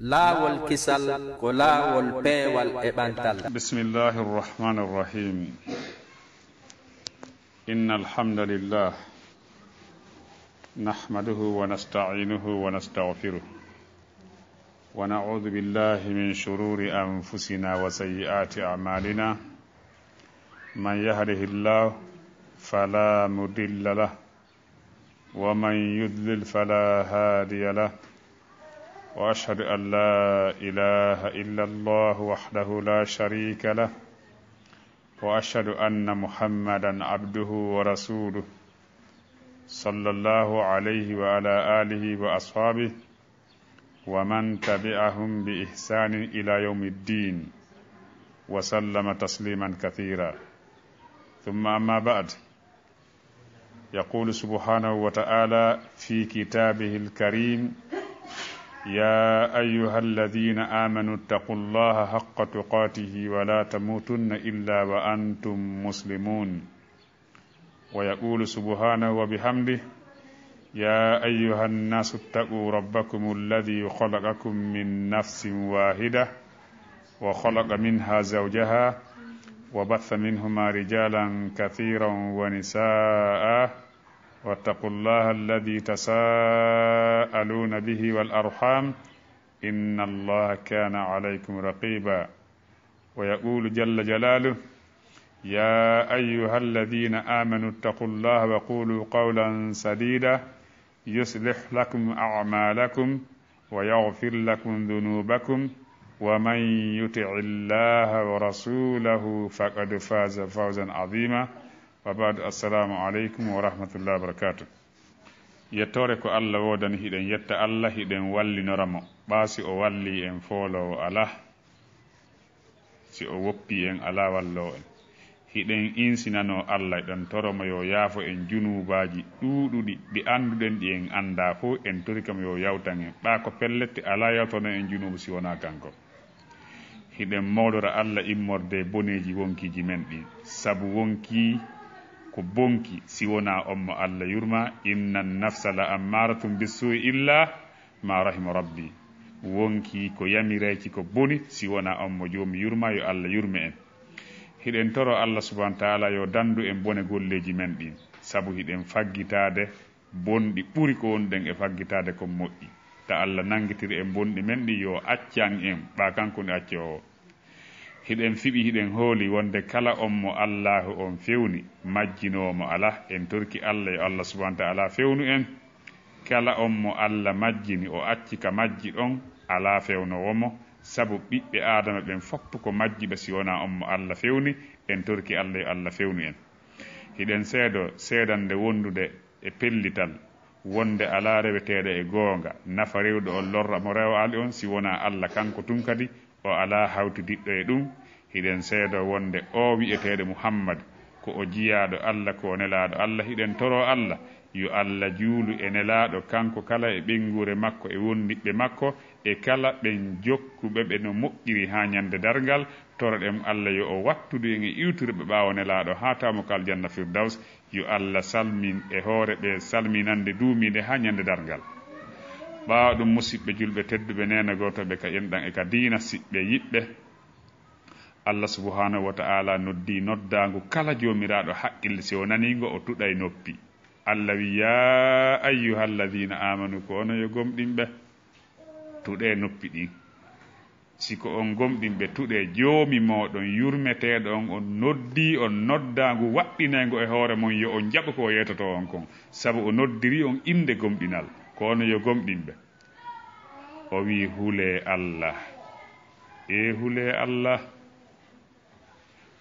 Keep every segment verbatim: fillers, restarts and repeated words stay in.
Laawol kisal ko laawol peewal e ɓantal. بسم الله الرحمن الرحيم. إن الحمد لله نحمده ونستعينه ونستغفره، ونعوذ بالله من شرور أنفسنا وسيئات أعمالنا. من يهده الله فلا مضل له، ومن يضلل فلا هادي له. وأشهد أن لا إله إلا الله وحده لا شريك له، وأشهد أن محمدا عبده ورسوله، صلى الله عليه وعلى آله وأصحابه ومن تبعهم بإحسان إلى يوم الدين، وسلم تسليما كثيرا. ثم أما بعد، يقول سبحانه وتعالى في كتابه الكريم: يا أيها الذين آمنوا اتقوا الله حق تقاته ولا تموتن إلا وأنتم مسلمون. ويقول سبحانه وبحمده: يا أيها الناس اتقوا ربكم الذي خلقكم من نفس واحدة وخلق منها زوجها وبث منهما رجالا كثيرا ونساء واتقوا الله الذي تساءلون به والأرحام إن الله كان عليكم رقيبا. ويقول جل جلاله: يا أيها الذين آمنوا اتقوا الله وقولوا قولا سديدا يصلح لكم أعمالكم ويغفر لكم ذنوبكم ومن يطع الله ورسوله فقد فاز فوزا عظيما. وبعد، السلام عليكم ورحمة الله وبركاته. Yettoore ko Allah woodani, hiɗen yetta Allah, hiɗen wallinora mo, ɓaa si o wallii en fooloowo alaa, si o woppii en alaa walloowo en. Hiɗen insinanoo Allah, hiɗen toro mo yo yaafo en junuubaaji ɗuuɗuɗi ɗi annduɗen ɗi en anndaa fow, en torike mo yo yawtan en, ɓaa ko pellet alaa yawtanoo en junuubu si wonaa kanko. Hiɗen mawlora Allah immorde e boneeji wonkiiji men ɗin, sabu wonkii ko bonki si wonaa on mo Allah yurmaa, inna nafsa la ammaaratun bissuu'i illaa maa rahima rabbi. Wonkii ko yamirayki ko boni si wonaa on mo Joomi yurmaa, yo Allah yurme en. Hiɗen toro Allah subhaanahu wa ta'aalaa yo danndu en bone golleeji men ɗin, sabu hiɗen faggitaade bonɗi ɓuri ko wonɗen e faggitaade kon moƴƴi. Ta Allah nanngitiri en bonɗi men ɗin, yo accan en, ɓaa kanko woni accoowo. Hiɗen fiɓi, hiɗen hooli wonde kala on mo Allaahu on fewni, majjinoowo mo alaa. En torki Allah yo Allah subhaanahu wa ta'aalaa fewnu en. Kala on mo Allah majjini, o acci ka majji ɗon, alaa fewnoowo mo, sabu ɓiɓɓe Aadama ɓen fopp ko majjuɓe si wonaa on mo Allah fewni. En torki Allah yo Allah fewnu en. Hiɗen seedoo seedande wondude e pellital, wonde alaa reweteeɗo e goonga nafa rewɗo on, lorra mo rewaali on, si wonaa Allah, kanko tun kadi o alaa hawtidiɗɗo e ɗum. Hiɗen seedoo wonde oo wi'eteeɗo Muhammad ko o jiyaaɗo Allah, ko o nelaaɗo Allah. Hiɗen toroo Allah yo Allah juulu e nelaaɗo, kanko kala e ɓeynguure makko e wondiɓɓe makko, e kala ɓen jokkuɓe ɓe no moƴƴiri haa ñande darngal. Toroɗen Allah yo o wattudu en e iwtude ɓe ɓaawo nelaaɗo haa tawa mo ka aljanna Firdaws. Yo Allah salmin e hoore ɓe salminande duumiinde haa ñande darngal. Ɓaawo ɗum, musiɓɓe julɓe tedduɓe, neenagotooɓe ka enɗan e ka diina, siɓɓe yiɓɓe, Allah subhaanahu wa ta'aalaa noddii noddaangu kala joomiraaɗo haqqille, si o nanii ngo, o tuɗay noppi. Allah wi'i: Yaa ayyuhalladiina aamanu, ko onon yo gomɗinɓe, tuɗee noppi ɗin. Si ko on gomɗinɓe, tuɗee Joomi mooɗon yurmeteeɗo on, o noddii on noddaangu waɗɗinayngu e hoore mon, yo on jaɓu ko o yeetotoo on kon, sabu o noddirii on innde gomɗinal. Ko onon yo gomɗinɓe. O wi'i: Hulee Allah. Ee, hulee Allah.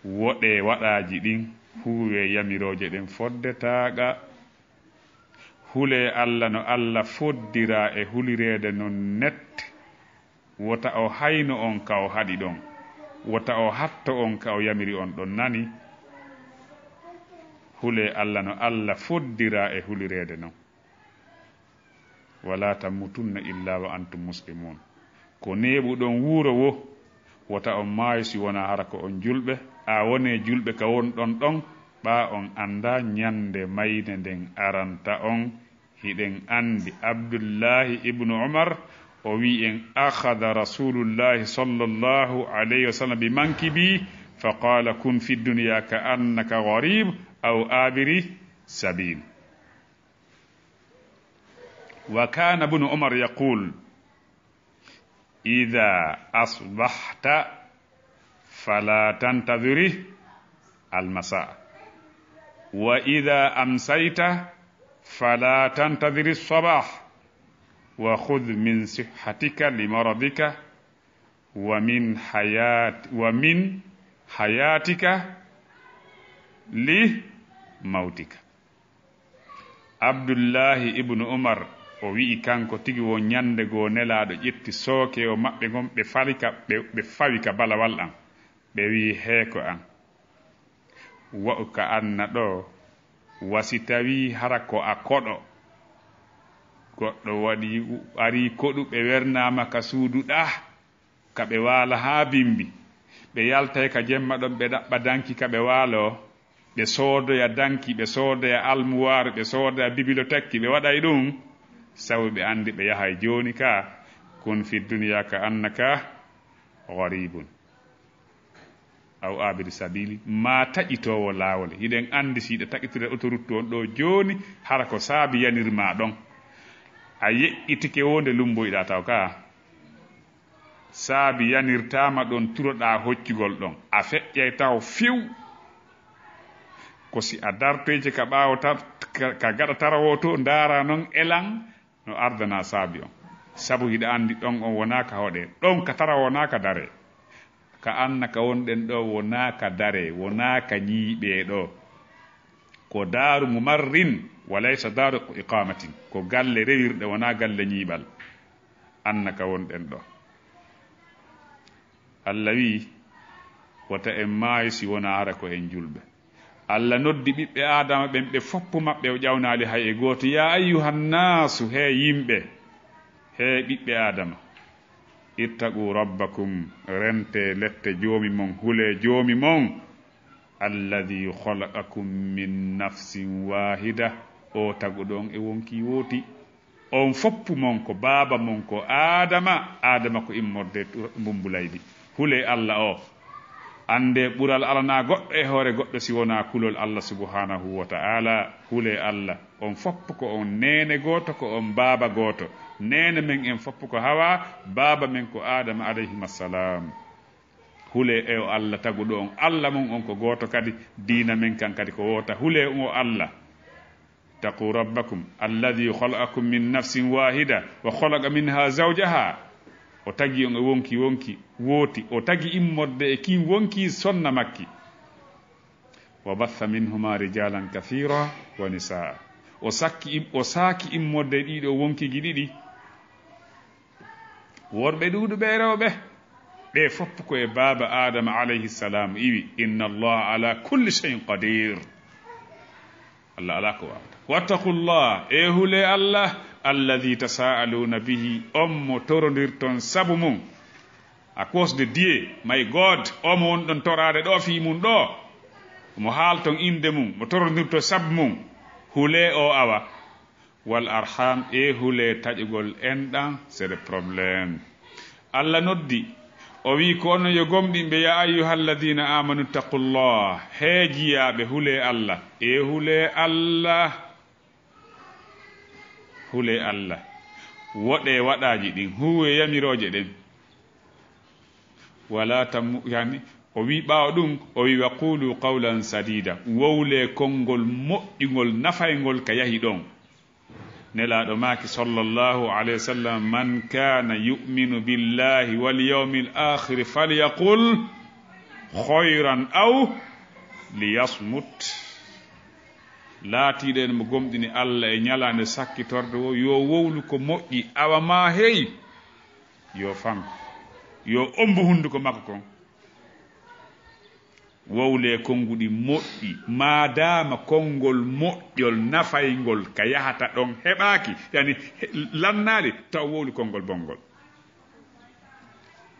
Woɗee waɗaaji ɗin, huuwee yamirooje ɗen fodde taaqa. Hulee Allah no Allah foddiraa e hulireede non net, wota o hayno on ka o haɗi ɗon, wota o hatto on ka o yamiri on ɗon, nani? Hulee Allah no Allah foddiraa e hulireede non. Walaa tamuutunna illaa wa antum muslimuun. Ko neeɓuɗon wuuro woo, wota on maayu si wonaa hara ko on julɓe. A wonee julɓe ka wonɗon ɗon, ɓaa on anndaa ñande mayde nden aranta on. Hiɗen anndi Abdullaahi ibnu Umar, O wi en, "Akhadha Rasulullahi sallallahu alayhi wa sallam bi mankibi, fa qala, kun fi dunya ka annaka gharib aw abiri sabil." Wa kana Ibnu Umar yaqul, "Idha asbahta fala tantadhiri al-masa, wa idha amsayta fala tantadhiri as-sabah, wa khudh min sihhatika li maradika, wa min hayat-, wa min hayatika li mautika." Abdullahi ibnu Umar, o wi'i kanko tigi won, ñande goo Nelaaɗo ƴetti sooke o maɓɓe ngon, ɓe fali ka, ɓe, ɓe fawi ka balawal an. Ɓe wi'i, "Heeko an, wa'u ka anna ɗo, wa si tawii hara ko a koɗo, goɗɗo waɗi, arii koɗu, ɓe wernaama ka suudu ɗaa, ka ɓe waala haa bimbi. Ɓe yaltay ka jemma ɗon, ɓe ɗaɓɓa danki ka ɓe waaloo. Ɓe soodoya danki, ɓe soodoya almuwaar, ɓe soodoya bibliotekki, ɓe waɗay ɗum. Sabu ɓe anndi ɓe yahay jooni ka, kun fi dunya ka annaka gharibun aw abiri sabili, maa taƴitoowo laawol." Hiɗen anndi si hiɗa taƴitira autoroute on ɗo jooni, hara ko saabi yanir ma ɗon. A yeƴƴitike wonde lumboyɗaa taw ka. Saabi yanirtaama ɗon turoɗaa hoccugol ɗon. A feƴƴay taw fiw. Ko si a dartoyte ka ɓaawo tar-, ka, ka gaɗa tarawo to, ndaara non elan no ardana saabi on. Sabu hiɗa anndi ɗon on wonaa ka hoɗe. Ɗon ka tarawo wonaa ka dare. Ka anna ka wonɗen ɗo wonaa ka dare, wonaa ka ñiiɓe ɗo. Ko daaru mumarrin, wa laysa daaru iqamatin. Ko galle rewirɗe, wonaa galle ñiiɓal. Anna ka wonɗen ɗo. Allah wi'i, "Wota en maayu si wonaa hara ko en julɓe." Allah noddi ɓiɓɓe Aadama ɓen, ɓe foppu maɓɓe o ƴawnaali hay e gooto. "Ya ayyuhan naasu, he yimɓe, he ɓiɓɓe Aadama, ittaqu rabbakum, rente lette Joomi mon, hule Joomi mon, alladhi khalaqakum min nafsin wahida, o taguɗo on e wonkii wooti." On foppu mon ko baaba mon ko Aadama, Aadama ko immorde tu-, mbumbulaydi. Hulee Allah o. Annde ɓural alanaa goɗɗo e hoore goɗɗo si wonaa kulol Allah subhanahu wa ta'ala. Hulee Allah. On foppu ko on neene gooto, ko on baaba gooto. Neene men en foppu ko Hawa, baaba men ko Aadama alayhima salam. Hulee e o Allah taguɗo on. Allah mon on ko gooto kadi, diina men kan kadi ko woota. Hulee o Allah. Taqu rabbakum alladhi khalaqakum min nafsin wahida wa khalaqa minha zawjaha. O tagi on e wonki wonki wooti. O tagi immorde e kin wonki sonna makki. Wa batha minhuma rijalan kathira wa nisaa. O sakki im-, o saaki immorde e ɗiɗo wonkiji ɗiɗi. Worɓe ɗuuɗuɓe e rewɓe. Ɓe fof ko e baaba Aadama alayhi salam iwi, "Inna Allah ala kulli shay'in qadir." Allah ala ko waawata. "Wattaqullah, e hule Allah, alladhi tasaaluna bihi, on mo torondirton sabu mum." À cause de Dieu, my God, o mo wonɗon toraade ɗo fii mum ɗo. Mo haalton innde mum, mo torondirton sabu mum. Hule o awa. Wal arham, e hule taƴugol enɗan, c'est le problème. Allah noddi, o wi ko onon yo gomɗinɓe, ya ayyuha alladhina amanu taqullah, he jiyaaɓe, hule Allah, e hule Allah, hule Allah. Woɗe waɗaaji ɗin, huwe yamirooje ɗen. Wala tammu-, yani, o wi ɓaawo ɗum, o wi, "Wa qulu qawlan sadida." Wowle konngol moƴƴungol, nafayngol ka yahi ɗon. Nelaaɗo maaki, sallallahu alayhi wa sallam, "Man kana yu'minu billahi wal yawmil akhiri falyaqul khayran aw liyasmut." Laatiiɗo en mo gomɗini Allah e ñalaande sakkitorde wo, yo wowlu ko moƴƴi, awa maa hey, yo fanko, yo ombu hunnduko makko kon. Wowle konnguɗi moƴƴi, maadaama konngol moƴƴol nafayngol ka yahata ɗon heɓaaki, yani, he-, lannaali, taw wowlu konngol bonngol.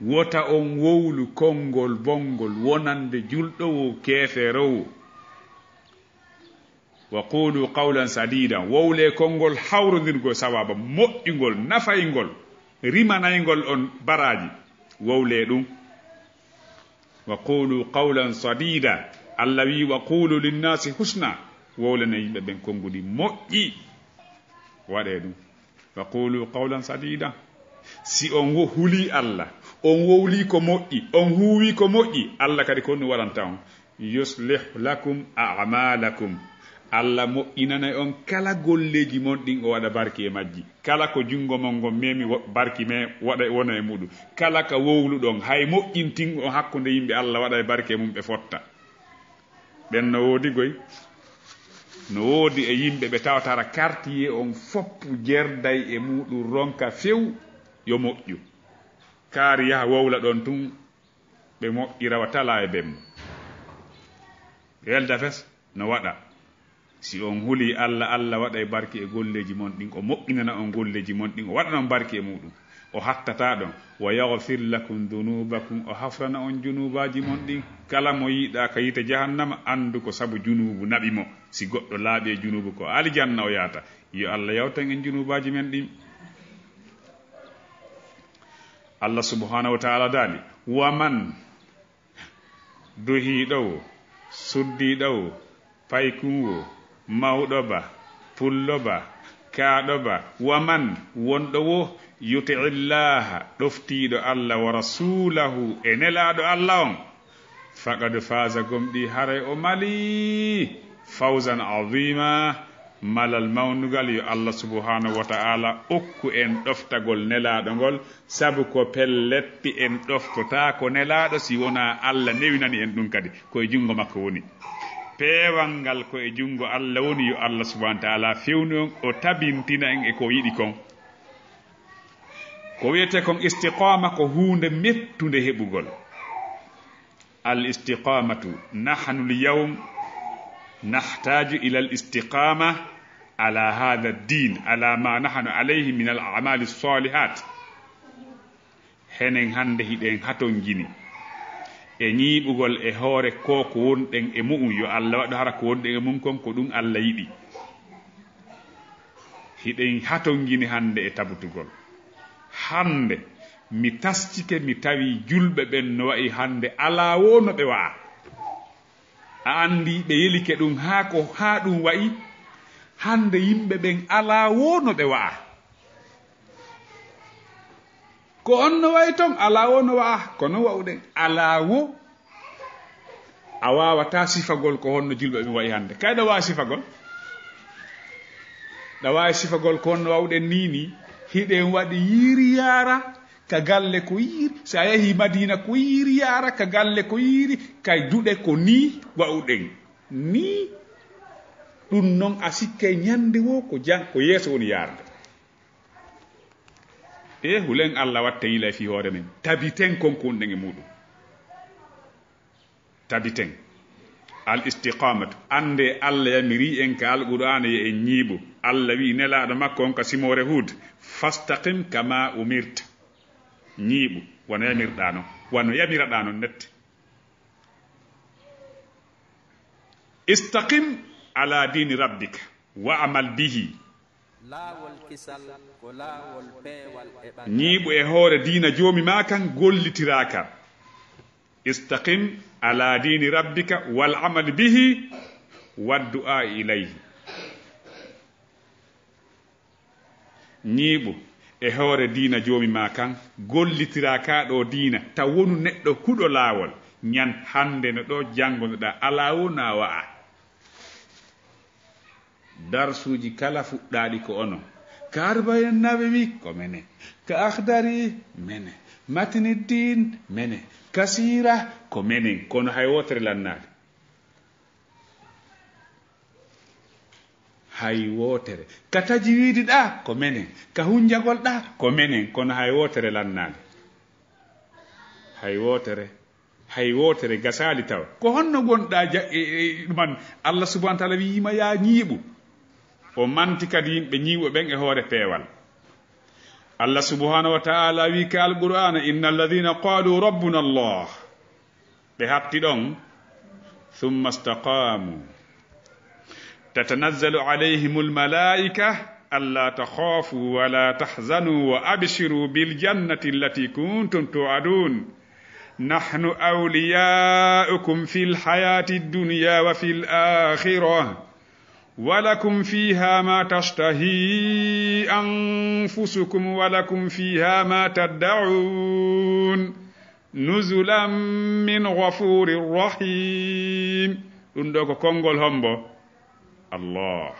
Wota on wowlu konngol bonngol wonande julɗo wo, keefeero wo. "Wa qulu qawlan sadida." Wowle konngol hawrondirgol sawaaba, moƴƴungol, nafayngol. rimanayngol on baraaji, wowlee ɗum. Wa qulu qawlan sadida. Allah wi'i, "Wa qulu linnaasi husna." Wowlana yimɓe ɓen konguɗi moƴƴi. Waɗee ɗum. Wa qulu qawlan sadida. Si on wo-, hulii Allah, on wowlii ko moƴƴi, on huuwii ko moƴƴi, Allah kadi ko ɗum waɗanta on. Yuslih lakum a'malakum. Allah moƴƴinanay on kala golleeji mon ɗin, o waɗa barki e majji. Kala ko junngo mon ngon memi, wo-, barki me waɗa, wona e muɗum. Kala ka wowluɗon, hay moƴƴintingo on hakkunde yimɓe, Allah waɗay barki e mum, ɓe fotta. Ɓen no woodi goy, no woodi e yimɓe ɓe tawata hara quartier on fof jerday e muɗum, ronka few yo moƴƴu. Kaari yaha wowla ɗon tun, ɓe moƴƴira wa tala e bemmo. Welda fes no waɗa. Si on huli Allah, Allah waɗay barki e golleeji mon ɗin, o moƴƴinana on golleeji mon ɗin, o waɗana on barki e muɗum. O hattata ɗon. Wa yaghfir lakum dhunubakum, o hafrana on junuubaaji mon ɗin. Kala mo yiɗa ka yiite jahannama, andu ko sabu junuubu naɓi mo. Si goɗɗo laaɓi e junuubu, ko alijanna o yaata. Yo Allah yawtan en junuubaaji men ɗin. Allah subhanahu wa ta'ala daali, "Wa man," duhiiɗo wo, suddiiɗo wo, paykun wo, mawɗo ba, pullo ba, kaaɗo ba, "Wa man," wonɗo wo, "yuti'illaha," ɗoftiiɗo Allah, "wa rasulahu," e nelaaɗo Allah on, "faqad faza," gomɗii haray o mali, "fawzan azima," malal mawnugal. Yo Allah subhanahu wa ta'ala okku en ɗoftagol nelaaɗo ngol, sabu ko pelletti en ɗoftotaako nelaaɗo si wonaa Allah newinani en ɗum kadi, ko e junngo makko woni. Peewal ngal ko e junngo Allah woni, yo Allah subhanahu wa ta'ala fewnu on, o tabintina en e ko yiɗi kon. Ko wiyetee kon istiqaama ko huunde mettunde heɓugol. Al istiqamatu. Nahnu al yawm nahtaju ila al istiqama ala hadha ad din, ala ma nahnu alayhi min al a'mali as salihat. Henen hannde hiɗen hatonjini e ñiiɓugol e hoore ko ko wonɗen e mu'un, yo Allah waɗu hara ko wonɗen e mum kon ko ɗum Allah yiɗi. Hiɗen hatonjini hannde e tabutugol. Hannde mi taskike, mi tawi julɓe ɓen no wa'i hannde alaa wo no ɓe wa'a. A anndi ɓe yelike ɗum haa ko, haa ɗum wa'i. Hannde yimɓe ɓen alaa wo no ɓe wa'a. Ko on no wa'i ton, alaa wo no wa'a, kono wa'uɗen alaa wo. A waawataa sifagol ko honno julɓe ɓen wa'i hannde. Kay ɗa waawi sifagol. Ɗa waawi sifagol ko honno wa'uɗen nii nii. Hiɗen waɗi yiiri yaara ka galle ko yiiri. Si a yahii Madiina ko yiiri yaara ka galle ko yiiri. Kay duɗe ko nii wa'uɗen. Nii ɗum non a sikkay ñande wo ko jan-, ko yeeso woni yaarde. E hulen Allah watta yila fii hoore men. Tabiten kon ko wonɗen e muɗum. Tabiten. Al istiqamatu. Annde Allah yamiri en ka Alqur'aana yo en ñiiɓu. Allah wi'i nelaaɗo makko on ka simoore Huud, "Fastaqim kama umirta." Ñiiɓu, wano yamirɗaa non. Wano yamiraɗaa non nette. Istaqim ala dini rabbika wa amal bihi. Laawol kisal ko laawol peewal e ɓangal. Ñiiɓu e hoore diina Joomi maa kan, gollitiraa ka. Istaqim ala dini rabbika wal amal bihi wad du'a ilayhi. Ñiiɓu e hoore diina Joomi maa kan, gollitiraa kaa ɗoo diina, taw wonu neɗɗo huɗo laawol, ñan hannde no ɗoo, janngo no ɗaa, alaa wo na wa'a. Darsuuji kala fuɗɗaaɗi ko onon. Ka Arba'in Nawawi ko menen, ka Akhdari menen, Matni Diin menen, ka Siira ko menen, kono hay wootere lannaali. Hay wootere. Ka tajwiidi ɗaa ko menen, ka hunjagol ɗaa ko menen, kono hay wootere lannaali. Hay wootere. Hay wootere gasaali tawa. Ko honno ngonɗaa ja-, e, e, ɗuman? Allah subhanahu wa ta'ala wi'ima yaa ñiiɓu. O manti kadi yimɓe ñiiɓuɓe ɓen e hoore peewal. Allah subhanahu wa ta'ala wi'i ka Alqur'aana, "Inna alladhina qalu rabbuna Allah." Ɓe hatti ɗon, "thumma istaqamu. Tatanazzalu alayhimul malaa'ika." ألا تخافوا ولا تحزنوا وأبشروا بالجنة التي كنتم توعدون. نحن أولياؤكم في الحياة الدنيا وفي الآخرة ولكم فيها ما تشتهي أنفسكم ولكم فيها ما تدعون نزلا من غفور رحيم. Ɗum ɗo ko konngol hombo? Allah.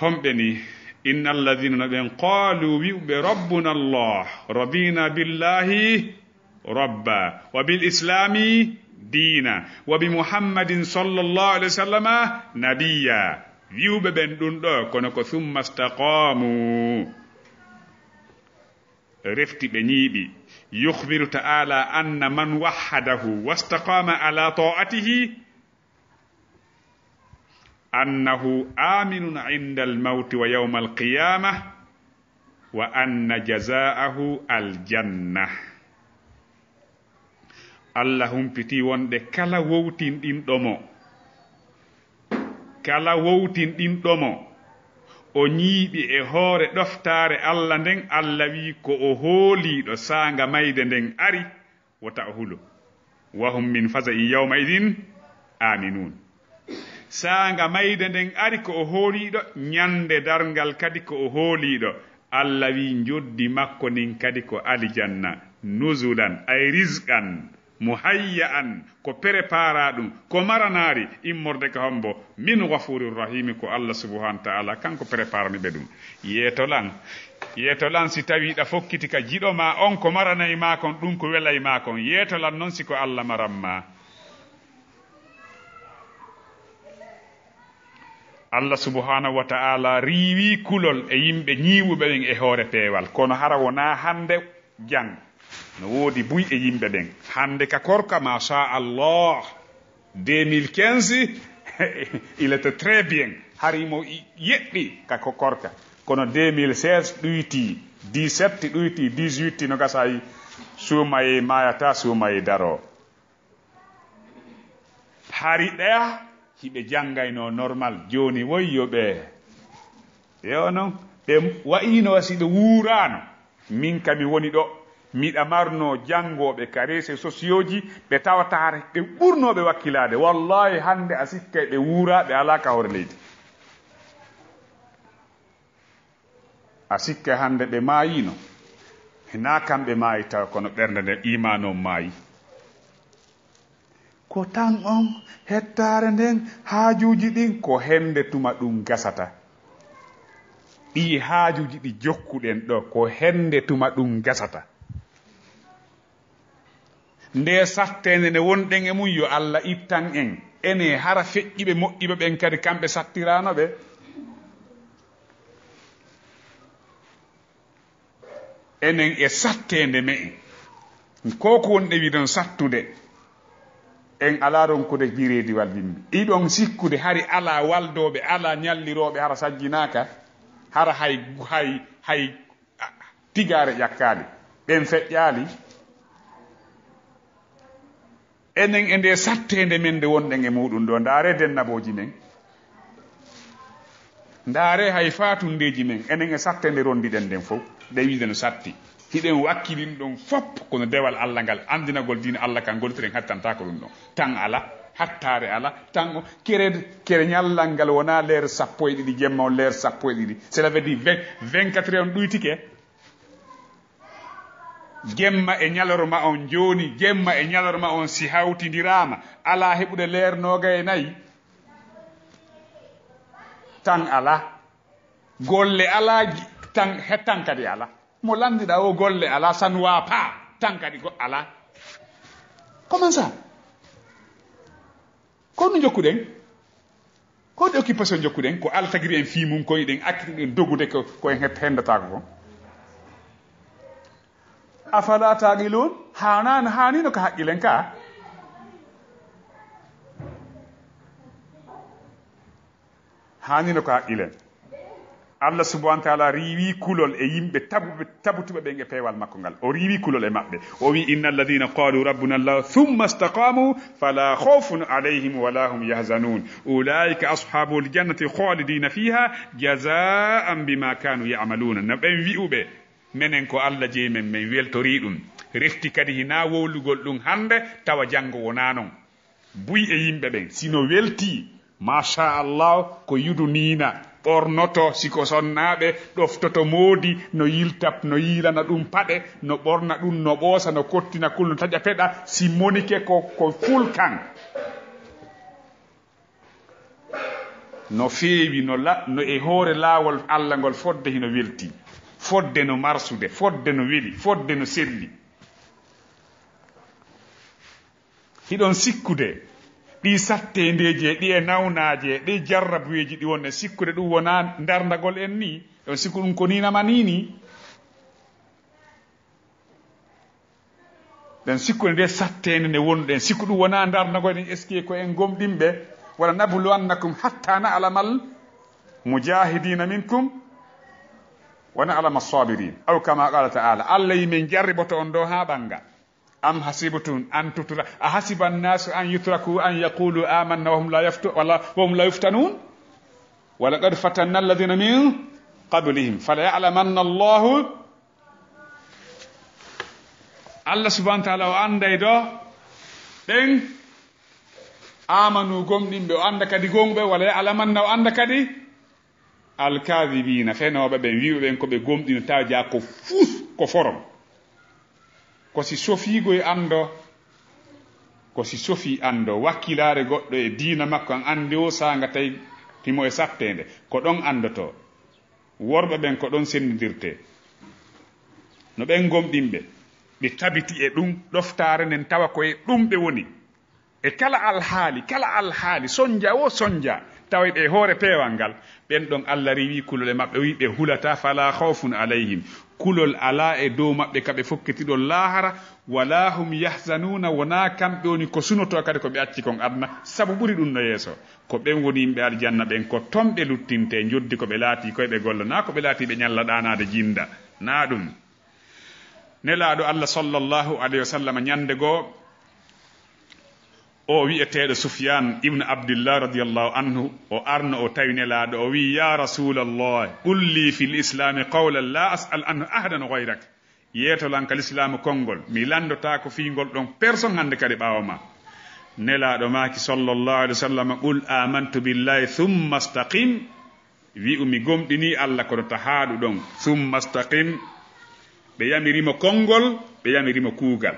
Homɓe ni? Inna alladhina, no ɓen, qalu, wi'uɓe, rabbuna Allah, radina billahi rabba, wa bil islami dina, wa bi Muhammadin sallallahu alaihi wasallama nabiyya. Wi'uɓe ɓen ɗum ɗo, kono ko thumma istaqamu, refti ɓe ñiiɓi. Yukhbiru ta'ala anna man wahhadahu wastaqama ala ta'atihi annahu aminun inda almawti wa yawma alqiyama, wa anna jazaahu aljanna. Allah humpiti wonde kala wowtinɗinɗo mo, kala wowtinɗinɗo mo, o ñiiɓi e hoore ɗoftaare Allah nden, Allah wi ko o hooliiɗo saanga mayde nden ari, wota o hulo. Wa hum min faza'i yawma idin aminun. Saanga mayde nden ari ko o hooliiɗo, ñande darngal kadi ko o hooliiɗo. Allah wi njoddi makko ndin kadi ko alijanna, nuzulan, ay rizqan, muhayya'an, ko prépara ɗum, ko maranaari immorde ka hombo? Min ghafurir rahimi, ko Allah subhanahu wa ta'ala kanko préparani ɓe ɗum. Yeeto lan, yeeto lan si tawi ɗa fokkiti ka jiɗo ma on ko maranay ma kon, ɗum ko welay ma kon. Yeeto lan non si ko Allah maran ma. Allah subhanahu wa ta'ala riiwi kulol e yimɓe ñiiwuɓe ɓen e hoore peewal, kono hara wonaa hande jan. No woodi buy e yimɓe ɓen. Hande ka korka, masha Allah, deux mille quinze, il était très bien. Hari mo i-, yeɗɗi ka ko korka. Kono deux mille seize ɗuyti, dix-sept ɗuyti, dix-huit no gasay, suumaye maayata, suumaye daro. Hari ɗaya hiɓe janngayno normal, jooni woy yo ɓe. Yo non, ɓe wa'ino si ɓe wuuraano. Min ka mi woni ɗo, miɗa marno janngooɓe ka réseaux sociaux ji, ɓe tawataare, ɓe ɓurnooɓe wakkilaade. Wallahi, hannde a sikkay ɓe wuuraa, ɓe alaa ka hoore leydi. A sikkay hannde ɓe maayiino. Hinaa kamɓe maayi taw, kono ɓernde nden, iimaan on maayi. Ko tan on hettaare nden, haajuuji ɗin, ko hennde tuma ɗum gasata. Ɗii haajuuji ɗi jokkuɗen ɗo, ko hennde tuma ɗum gasata. Nde satteende nde wonɗen e mum, yo Allah ittan en. Ene hara feƴƴiɓe moƴƴiɓe ɓen kadi, kamɓe sattiraano ɓe. Enen e satteende me'en. Ko ko wonɗe wiɗon sattude. En alaa ronkude jireediwal yimɓe. Iɗon sikkude hari alaa waldooɓe, alaa ñallirooɓe, hara sajjinaaka, hara hay, hay, hay, a, tigaare ƴakkaali. Ɓen feƴƴaali. Enen e nde satteende men nde wonɗen e muuɗum ɗo, ndaare dennabooji men. Ndaare hay faatundeeji men. Enen e satteende rondiɗen nden fow. Ɗe wiide no satti. Hiɗen wakkilin ɗon fop, kono dewal Allah ngal, anndinagol diina Allah kan, gollitirɗen, hattantaako ɗum ɗon. Tan ala, hattaare ala, tan o, kere, kere ñallal ngal wonaa leer sappo e ɗiɗi, jemma on leer sappo e ɗiɗi. Cela veut dire vingt, vingt-quatre heures on ɗuytike. Jemma e ñalorma on jooni, jemma e ñalorma on si hawtindiraama, alaa heɓude leer noogay e nayi. Tan alaa. Golle alaa, tan, he tan kadi alaa. Mo lanndiɗaa o golle alaa, ça ne va pas, tan kadi ko alaa. Comment ça? Ko no njokkuɗen? Ko ɗe occupation njokkuɗen? Ko Allah tagiri en fii mum, ko eɗen accuɗen dogude ko, ko en het-, henndataako kon. Afala taqilun? Haanano, haanino ka haqqilen ka. Haanino ka haqqilen. Allah subhanahu wa ta'ala riiwi kulol e yimɓe tabuɓe, tabutuɓe ɓen e peewal makko ngal. O riiwi kulol e maɓɓe. O wi, "Inna alladhina qalu rabbuna Allah thumma istaqamu fala khawfun alayhim wala hum yahzanun. Ulaika ashabul jannati khalidina fiha jazaan bima kanu ya'maluna." No ɓen wi'uɓe, "Menen ko Allah jeyi men, men weltori ɗum." Refti kadi hina wowlugol ɗum hannde, tawa janngo wonaa non. Buy e yimɓe ɓen, si no weltii, machallah, ko yuduniina, ɓornoto, si ko sonnaaɓe, ɗoftoto moodi, no yilta, no yiilana ɗum paɗe, no ɓorna ɗum, no ɓoosa, no kottina kul, no taƴa peɗa, si monike ko, ko fulkan. No feewi, no la-, no e hoore laawol Allah ngol fodde hino weltii, fodde no marsude, fodde no weli, fodde no selli. Hiɗon sikkude ɗi satteendeeji e ɗi e nawnaaje e ɗi jarrabuyeeji ɗi wonɗen sikkude ɗum wonaa ndarndagol en nii? Hiɗon sikku ɗum ko nii nama nii nii? Ɗen sikkude nde satteende nde wonɗen sikku ɗum wonaa ndarndagol en, est-ce que ko en gomɗinɓe? "Wala nabluwannakum hatta na'lamal mujahidina minkum wa na'lama sabirin." Aw kama qala ta'ala. Allah yi men jarriboto on ɗo haa ɓannga. Am hasibtum an tutra-, a hasiba annasu an yutraku an yaqulu amanna wa hum la yaftu-, wala, wa hum la yuftanun? Wa laqad fatanna alladhina min qablihim. Fala ya'lamanna Allahu. Allah subhanahu wa ta'ala o annday do ɓen amanu gomɗinɓe, o annda kadi gomɓe, wala ya'lamanna, o annda kadi alkaadibina, fenooɓe ɓen, wi'uɓe ɓen ko ɓe gomɗino, tawa jaa ko fus, ko forom. Ko si sofiigo e anndo, ko si sofii anndo, wakkilaare goɗɗo e diina makko an anndi o saanga tawi himo e satteende, ko ɗon anndotoo. Worɓe ɓen ko ɗon senndindirtee. No ɓen gomɗinɓe, ɓe tabiti e ɗum, ɗoftaare nden tawa ko e ɗum ɓe woni. E kala alhaali, kala alhaali, sonja o sonja, tawa ɓe e hoore peewal ngal, ɓen ɗon Allah riiwi kulol e maɓɓe, o wi'i ɓe hulataa, "Fala khawfun alayhim." Kulol alaa e dow maɓɓe ka ɓe fokkitiɗon laahara, "wala hum yahzanuuna", wonaa kamɓe woni ko sunotoo kadi ko ɓe acci kon aduna, sabu ɓuri ɗum no yeeso. Ko ɓen woni yimɓe aljanna ɓen, ko ton ɓe luttintee, njoddi ko ɓe laatii koy ɓe golla, naa ko ɓe laatii ɓe ñalla ɗaanaade jinda, naa ɗum. Nelaaɗo Allah sallallahu alayhi wa sallam ñande goo, o wi'eteeɗo Sufyan ibn Abdillah radiyallahu anhu, o arno o tawi Nelaaɗo, o wi'i, "Ya Rasulallah, qul li fil islami qawlan la as'al anhu ahadan ghayrak." Yeeto lan ka lislaamu konngol, mi lanndotaako fii ngol ɗon personne hannde kadi ɓaawo ma. Nelaaɗo maaki sallallahu alayhi wa sallam, "Qul amantu billahi thumma istaqim." Wi'u, "Mi gomɗinii Allah," kono ta haaɗu ɗon. "Thumma istaqim." Ɓe yamiri mo konngol, ɓe yamiri mo kuugal.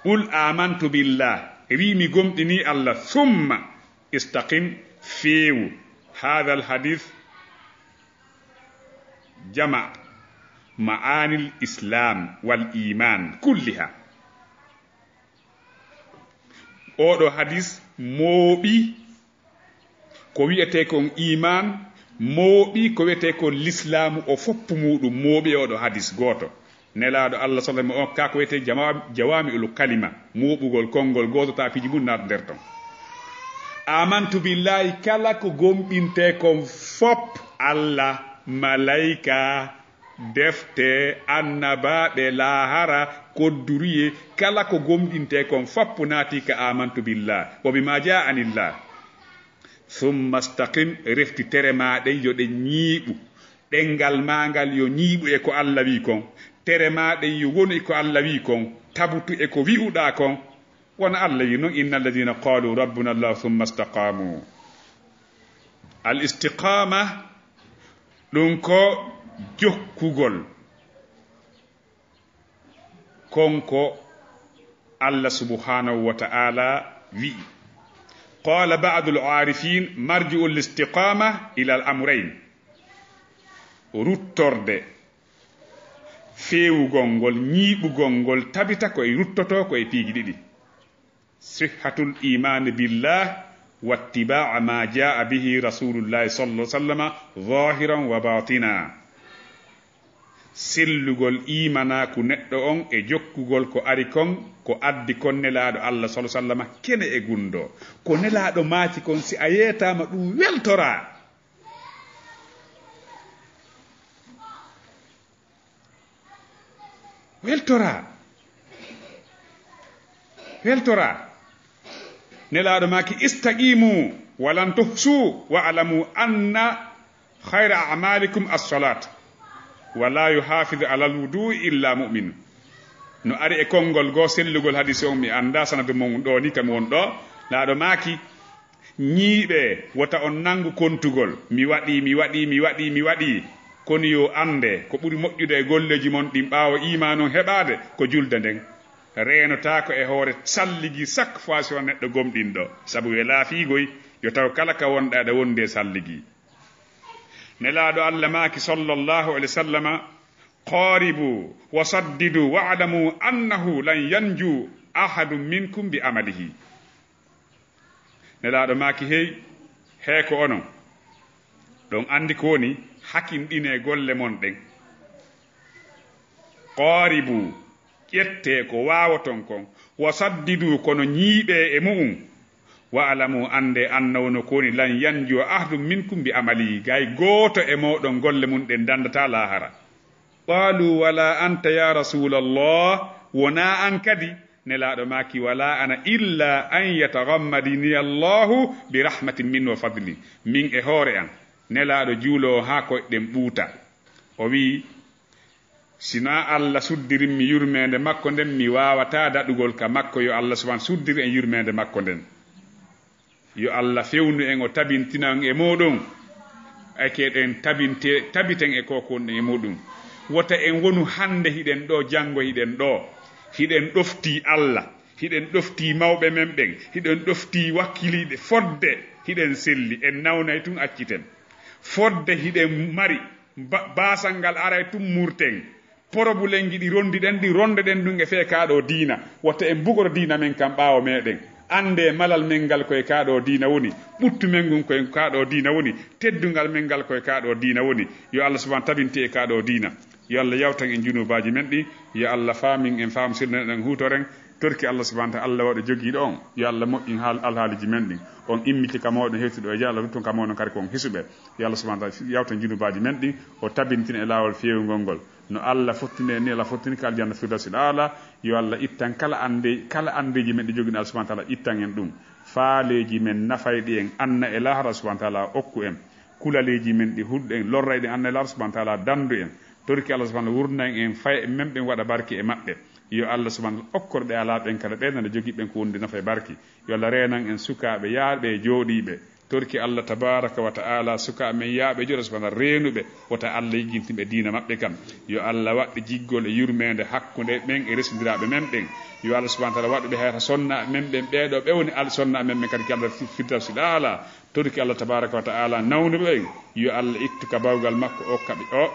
"Qul amantu billah." Wi'i, "Mi gomɗinii Allah." "Thumma istaqim." Feewu. Haadha al hadith jama ma'anil islam wal iman kulliha. Oɗo hadis mooɓi ko wi'etee kon iman, mooɓi ko wi'etee kon lislaamu o foppu muuɗum, mooɓi e oɗo hadis gooto. Nelaaɗo Allah sallallahu alaihi wasallam on ka ko wi'etee jama-, jawami'ul kalima, mooɓugol konngol gooto ta piiji mun naata nder ton. Amantu billahi, kala ko gomɗintee kon fop, Allah, malayka, defte, annabaaɓe, laahara, kodduriye, kala ko gomɗintee kon fop naati ka amantu billah wa bima jaa anillah. Thumma istaqim, refti tere maa ɗen yo ɗe ñiiɓu. Ɗenngal maa ngal yo ñiiɓu e ko Allah wi'i kon. Tere maa ɗen yo wonu e ko Allah wi'i kon. Tabutu e ko wi'uɗaa kon. Wona Allah wi'i non, "Inna alladhina qalu rabbuna Allah thumma istaqamu." Al istiqama, ɗum ko jokkugol. Kon ko Allah subhanahu wa ta'ala wi'i. Qala ba'dul arifin, "Marji'ul istiqama ila al amrayn." Ruttorde, feewugol ngol, ñiiɓugol ngol, tabita ko e ruttotoo ko e piiji ɗiɗi. Sihhatul iman billah wattiba'a ma jaa bihi rasulullahi sallallahu alaihi wasallam zahiran wa batina. Sellugol imanaaku neɗɗo on e jokkugol ko ari kon, ko addi kon Nelaaɗo Allah sallallahu alaihi wasallam kene e gundo. Ko Nelaaɗo maaki kon, si a yeetaama ɗum weltoraa. Weltoraa. Weltoraa. Nelaaɗo maaki, "Istaqimu walan tuhsu wa alamu anna khayra a'malikum as-salat. Wa la yuhafizu alal wudu'i illa mu'min." No ari e konngol goo sellugol hadisi on, mi anndaa sanadu mum ɗoo ni kam won ɗoo. Nelaaɗo maaki, "Ñiiɓee, wota on nanngu kontugol. Mi waɗii, mi waɗii, mi waɗii, mi waɗii." Kono yo annde, ko ɓuri moƴƴude e golleeji mon ɗin ɓaawo iimaan on heɓaade, ko julde nden. Reenotaako e hoore salligi chaque fois si on neɗɗo gomɗinɗo. Sabu welaa fiigoy, yo taw kala ka wonɗa aɗa wondi e salligi. Nelaaɗo Allah maaki, sallallahu alayhi wa sallama, "Qaribu wa saddidu wa'lamu annahu lan yanju ahadun minkum bi amalihi." Nelaaɗo maaki, "Hey, hee ko onon, ɗon anndi ko woni, hakinɗinee golle mon ɗen. Qaribu, ƴettee ko waawoton kon, wa saddidu, kono ñiiɓee e mu'un. Wa alamu, anndee, annahu, no ko woni, lan yanju ahadun minkum bi amalihi, gay gooto e mooɗon golle mun ɗen danndataa laahara." Qaalu, "Wala anta ya Rasulallah, wonaa an kadi?" Nelaaɗo maaki, "Wala ana, illa an yataghammadani Allahu bi rahmatin minhu wa fadli." Min e hoore an, Nelaaɗo juuloo haa koyɗe ɗen ɓuuta. O wi'i, "Sinaa Allah suddirimmi yurmeende makko nden, mi waawataa daɗugol ka makko. Yo Allah subhanahu suddir en yurmeende makko nden." Yo Allah fewnu en, o tabintina en e mooɗon. Eke ɗen tabinte, tabiten e ko wonɗen e muuɗum. Wota en wonu hannde hiɗen ɗoo, janngo hiɗen ɗoo. Hiɗen ɗoftii Allah, hiɗen ɗoftii mawɓe men ɓen, hiɗen ɗoftii wakkiliiɓe. Fodde hiɗen selli, en nawnay tun acciten. Fodde hiɗen mari ba-, baasal ngal aray tun murten. Porobulenji ɗi rondiɗen, ɗi rondeɗen ɗum e fee kaa ɗoo diina. Wota en mbugoro diina men kan ɓaawo meeɗen. Anndee malal men ngal koye kaa ɗoo diina woni. Ɓuttu men ngun koye kaa ɗoo diina woni. Teddungal men ngal koye kaa ɗoo diina woni. Yo Allah subhanahu tabinte e kaa ɗoo diina. Yo Allah yawtan en junubaaji men ɗi. Yo Allah faamin en faamu sirnen en huutoren. Torki Allah subhanahu wa ta'ala, Allah waɗo jogiiɗo on. Yo Allah moƴƴin haal-, alhaaliji men ɗin. On immiti ka mooɗon hewtuɗo e jam, Allah ruttun ka mooɗon kadi ko on hisuɓe. Yo Allah subhanahu wa ta'ala yawtan junubaaji men ɗin. O tabintin e laawol feewungol ngol. No Allah fottini en ni, Allah fottini ka aljanna firdawsil aala. Yo Allah ittan kala annde, kala anndeeji men ɗi jogini, Allah subhanahu wa ta'ala ittan en ɗum. Faaleeji men nafayɗi en anna e laahara, subhanahu wa ta'ala okku en. Kulaleeji men ɗi hulɗen lorrayɗi en anna e laahara, subhanahu wa ta'ala dandu en. Torki Allah subhanahu wa ta'ala wurnan en fay men ɓen waɗa barke e maɓɓe. Yo Allah subhanahu wa ta'ala okkor ɓe alaa ɓen kala ɓe nana jogii ɓen ko wonde nafa e barke. Yo Allah reenan en sukaaɓe yaaɓe jooɗiiɓe. Torki Allah tabaraka wa ta'ala sukaaɓe men yaaɓe jooɗo subhanahu reenuɓe, wota Allah yiggintin ɓe diina maɓɓe kan. Yo Allah waɗɗi jiggol e yurmeende hakkunde men e resndiraaɓe men ɓen. Yo Allah subhanahu wa ta'ala waɗu ɓe hayata sonnaaɓe men ɓen, ɓeeɗo ɓe woni al-, sonnaaɓe men ɓen kadi ki Allah fi-, firdawsil aala. Torki Allah tabaraka wa ta'ala nawnuɓe ɓen. Yo Allah ittu ka bawgal makko o kaɓi o.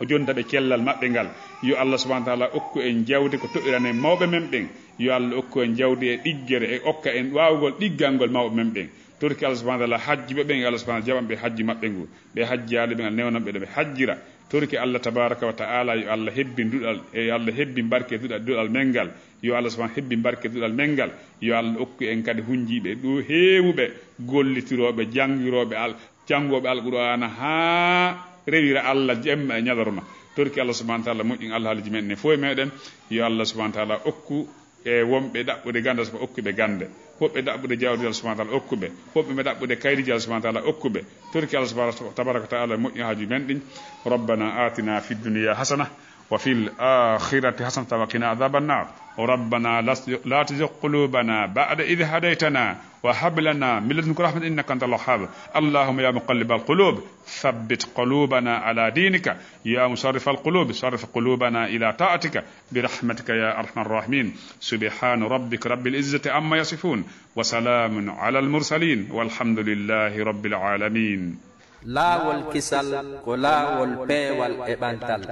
O jonta ɓe cellal maɓɓe ngal. Yo Allah subhanahu wa ta'ala okku en jawdi ko toɗɗiranen mawɓe men ɓen. Yo Allah okku en jawdi e ɗiggere, e okka en waawugol ɗiggangol mawɓe men ɓen. Torki Allah subhanahu wa ta'ala hajjuɓe ɓen, yo Allah subhanahu wa ta'ala jaɓan ɓe hajju maɓɓe ngu. Ɓe hajjaali ɓen, Allah newnan ɓe ɗo ɓe hajjira. Torki Allah tabaraka wa ta'ala, yo Allah hebbin duɗal, e yo Allah hebbin barke duɗal, duɗal men ngal. Yo Allah subhanahu hebbin barke duɗal men ngal. Yo Allah okku en kadi hunjiiɓe ɗo heewuɓe, gollitirooɓe, janngirooɓe al-, janngooɓe Alqur'aana haa rewira Allah jemma e ñalorma. Torki Allah subhanahu wa ta'ala moƴƴin alhaaliji men ne fof e meɗen. Yo Allah subhanahu wa ta'ala okku e wonɓe ɗaɓɓude gannde, so okku ɓe gannde. Woɓɓe ɗaɓɓude jawdi, Allah subhanahu wa ta'ala okku ɓe. Woɓɓe ɓe ɗaɓɓude kayriji, Allah subhanahu wa ta'ala okku ɓe. Torki Allah subhanahu wa ta'ala moƴƴin haajuji men ɗin. ربنا آتنا في الدنيا حسنة وفي الآخرة حسنة وقنا عذاب النار. ربنا لا تزغ قلوبنا بعد إذ هديتنا وهب لنا من لدنك رحمة إنك أنت الوهاب. اللهم يا مقلب القلوب ثبت قلوبنا على دينك. يا مصرف القلوب صرف قلوبنا إلى طاعتك برحمتك يا أرحم الراحمين. سبحان ربك رب العزة عما يصفون وسلام على المرسلين والحمد لله رب العالمين. Laawol kisal ko laawol peewal e ɓantal.